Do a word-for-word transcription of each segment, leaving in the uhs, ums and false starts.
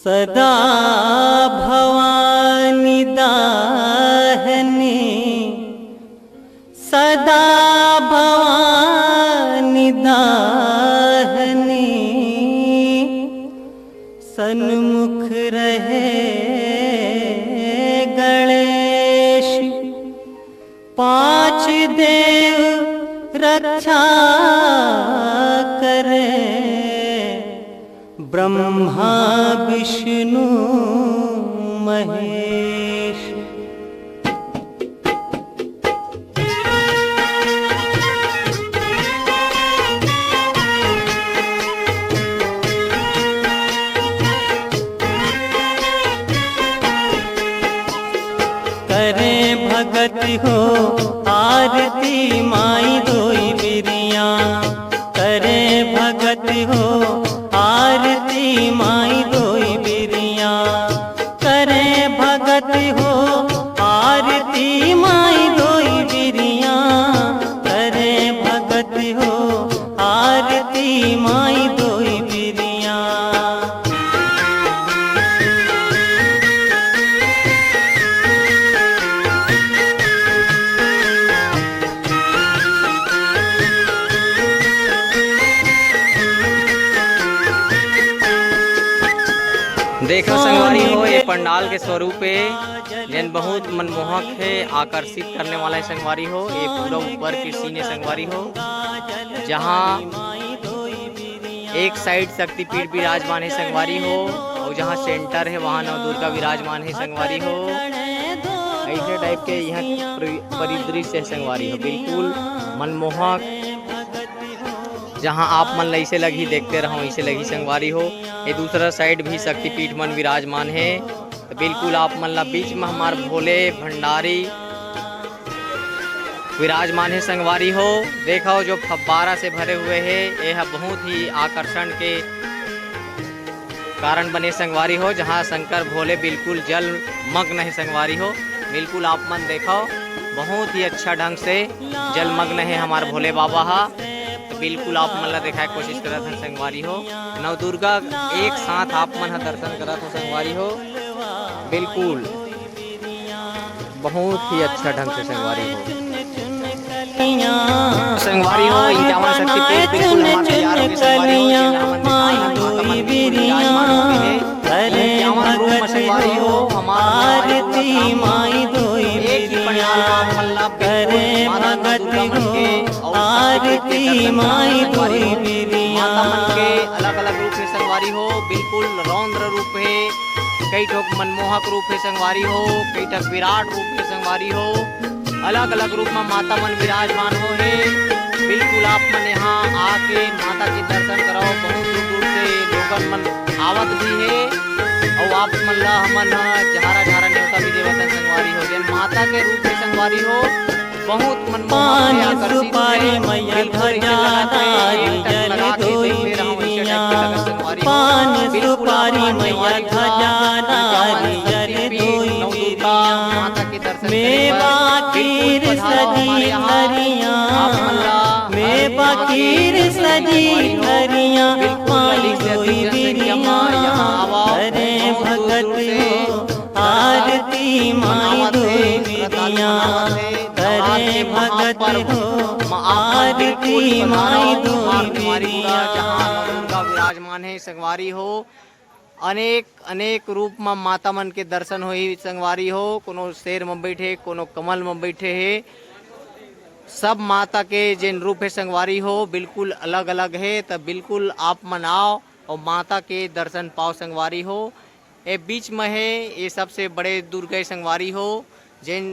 सदा भवानी दाहिनी, सदा भवानी दाहिनी, सन्मुख रहे गणेश। पांच देव रक्षा करे, ब्रह्मा विष्णु महेश। करे भगत हो आरती माई दोई बिरिया, करे भगत हो आरती माई दोई बिरिया, करे भगत हो आरती माई दोई बिरिया, करे भगत हो आरती माई दोई बिरिया। देखो संगवारी हो, ये पंडाल के स्वरूप है, जेन बहुत मनमोहक है, आकर्षित करने वाला है संगवारी हो। ये पूरा ऊपर के सीन है संगवारी हो, जहाँ एक साइड शक्तिपीठ विराजमान है संगवारी हो, और जहाँ सेंटर है वहाँ नवदुर्गा विराजमान है संगवारी हो। ऐसे टाइप के यहाँ परि-, परिदृश्य है संगवारी हो, बिल्कुल मनमोहक। जहाँ आप मन ला ऐसे लगही, देखते रहो ऐसे लगही संगवारी हो। ये दूसरा साइड भी शक्तिपीठ मन विराजमान है, तो बिल्कुल आप मन ला बीच में हमार भोले भंडारी विराजमान है संगवारी हो। देखो जो फब्बारा से भरे हुए है, ये ह बहुत ही आकर्षण के कारण बने संगवारी हो, जहाँ शंकर भोले बिल्कुल जल मग्न है संगवारी हो। बिल्कुल आप मन देखो, बहुत ही अच्छा ढंग से जलमग्न है हमार भोले बाबा हा। तो बिल्कुल आप मन ला देखाए के कोशिश करत हन संगवारी हो। नवदुर्गा एक साथ आप मन ह दर्शन करत हो संगवारी हो। बिल्कुल बहुत ही अच्छा ढंग से संगवारी हो। संगवारी हो, इक्यावन शक्तिपीठ बिल्कुल हमारे तैयार होंगे संगवारी हो, जेला हमन दिखाए हन, माता मन बिल्कुल विराजमान होके हे। इक्यावन रूप में संगवारी हो, हमार आरती माई दोई एक ही पंडाल में आप मन ला बिल्कुल माता नवदुर्गा मन के और शक्तिपीठ के दर्शन कराए संगवारी हो। माता मन के अलग-अलग रूप में संगवारी हो, बिल्कुल रौद्र रूप हे, कई ठोक मनमोहक रूप हे संगवारी हो, कई ठक विराट रूप हे संगवारी हो। अलग-अलग रूप म माता मन विराजमान हो हे। बिल्कुल आप मन यहाँ आके माता के दर्शन कराओ। बहुत दूर-दूर से लोगन मन आवत भी हे। अउ आप मन ला हमन ह जहारा-जहारा नेवता भी देवत हन संगवारी हो। जेन माता के रूप हे संगवारी हो, बहुत मनमोहक हे, आकर्षित हे। बिल्कुल ऐसे लगत हे, एक टक लगा के देख ले रहूं, ऐसे टाइप के लगत संगवारी हो। बिल्कुल आप मन नेवारी गुड़ा, इक्यावन शक्तिपीठ, नवदुर्गा माता के दर्शन करे बर बिल्कुल पधारो हमारे यहाँ। आप मन ला मेवा खीर सजी थरिया, बिल्कुल अधिक से अधिक जनसंख्या में यहाँ आवा। बहुत दूर दूर से आरती माई दोई बिरिया, करे भगत हो आरती माई दोई बिरिया। जहाँ नवदुर्गा विराजमान हे संगवारी हो, अनेक अनेक रूप म माता मन के दर्शन होही संगवारी हो। कोनो शेर म बैठे, कोनो कमल म बैठे हे। सब माता के जेन रूप हे संगवारी हो, बिल्कुल अलग-अलग हे। त बिल्कुल आप मन आओ अउ माता के दर्शन पाओ संगवारी हो। ए बीच म हे, ये सबसे बड़े दुर्ग हे संगवारी हो, जेन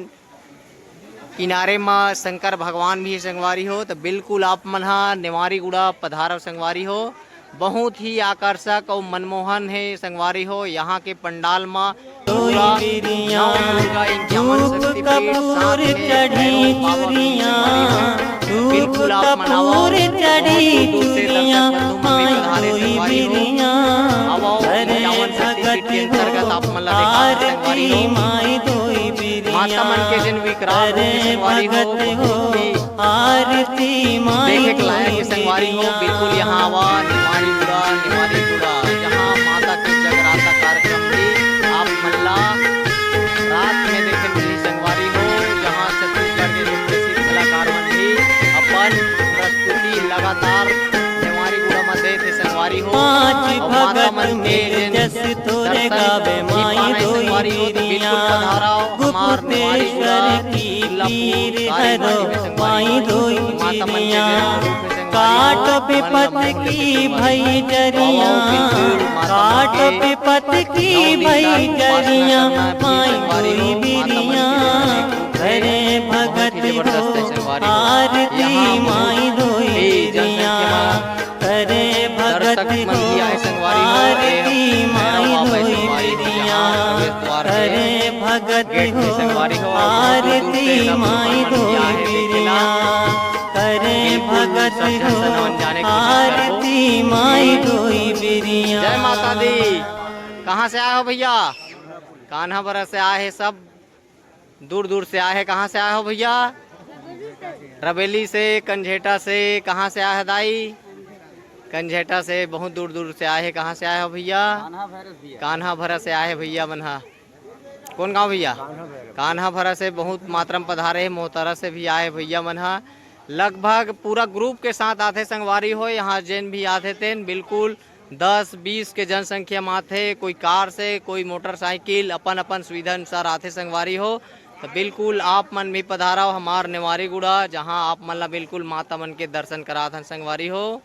किनारे म शंकर भगवान भी हे संगवारी हो। त बिल्कुल आप मन ह नेवारी गुड़ा पधारव संगवारी हो। बहुत ही आकर्षक अउ मनमोहन हे संगवारी हो। यहाँ के पंडाल म पूरा नौ दुर्गा इक्यावन शक्तिपीठ, साथ में भैरव बाबा भी संगवारी हो। बिल्कुल आप मन आवव, बहुत दूर दूर से दर्शक बंधु मन भी पधारे संगवारी हो। आवव, इक्यावन शक्तिपीठ के अंतर्गत आप मन ला देखा संगवारी हो। माता मन के जेन विकराल रूप हे संगवारी हो, बहुत ही देखे के लायक हे संगवारी हो। बिल्कुल यहाँ आवा, नेवारी गुड़ा, नेवारी गुड़ा, जहाँ माता के जगराता कार्यक्रम लगातार नेवारी गुड़ा म देत हे संगवारी हो। पांच अउ माता भगत मन के मिल जेन जस तोरे दर्शन गावे नहीं माई पाना हे दोई संगवारी हो, तो बिल्कुल पधारव हमार नेवारी गुड़ा की पीर हरो माई दोई माता मन के जेन रूप हे संगवारी हो, काट विपत की भई जरिया, काट विपत की भई जरिया, माई दोई बिरिया। करे भगत हो आरती माई दोई बिरिया। करे भगत हो आरती माई दोई बिरिया। करे भगत हो आरती माई दोई बिरिया। करे भगत हो आरती माई दोई बिरिया। जय माता दी। कहाँ से आए हो भैया? कान्हा भरा से आए हे सब, दूर दूर से आए हे। कहाँ से आए हो भैया? रबेली से, कंझेटा से। कहाँ से आए हे दाई? कंझेटा से। बहुत दूर दूर से आए हे। कहाँ से आए हो भैया? कान्हा भरा से आए हे भैया मन हा। कौन गांव भैया? कान्हा भरा से बहुत मात्रा में पधारे हे। मोहतरा से भी आए हे भैया मन हा। लगभग पूरा ग्रुप के साथ आथे संगवारी हो। यहाँ जेन भी आथे तेन बिल्कुल दस बीस के जनसंख्या म आथे, कोई कार से, कोई मोटरसाइकिल, अपन अपन सुविधा अनुसार आथे संगवारी हो। तो बिल्कुल आप मन भी पधारव हमार नेवारी गुड़ा, जहां आप मन ला बिल्कुल माता मन के दर्शन करात हन संगवारी हो।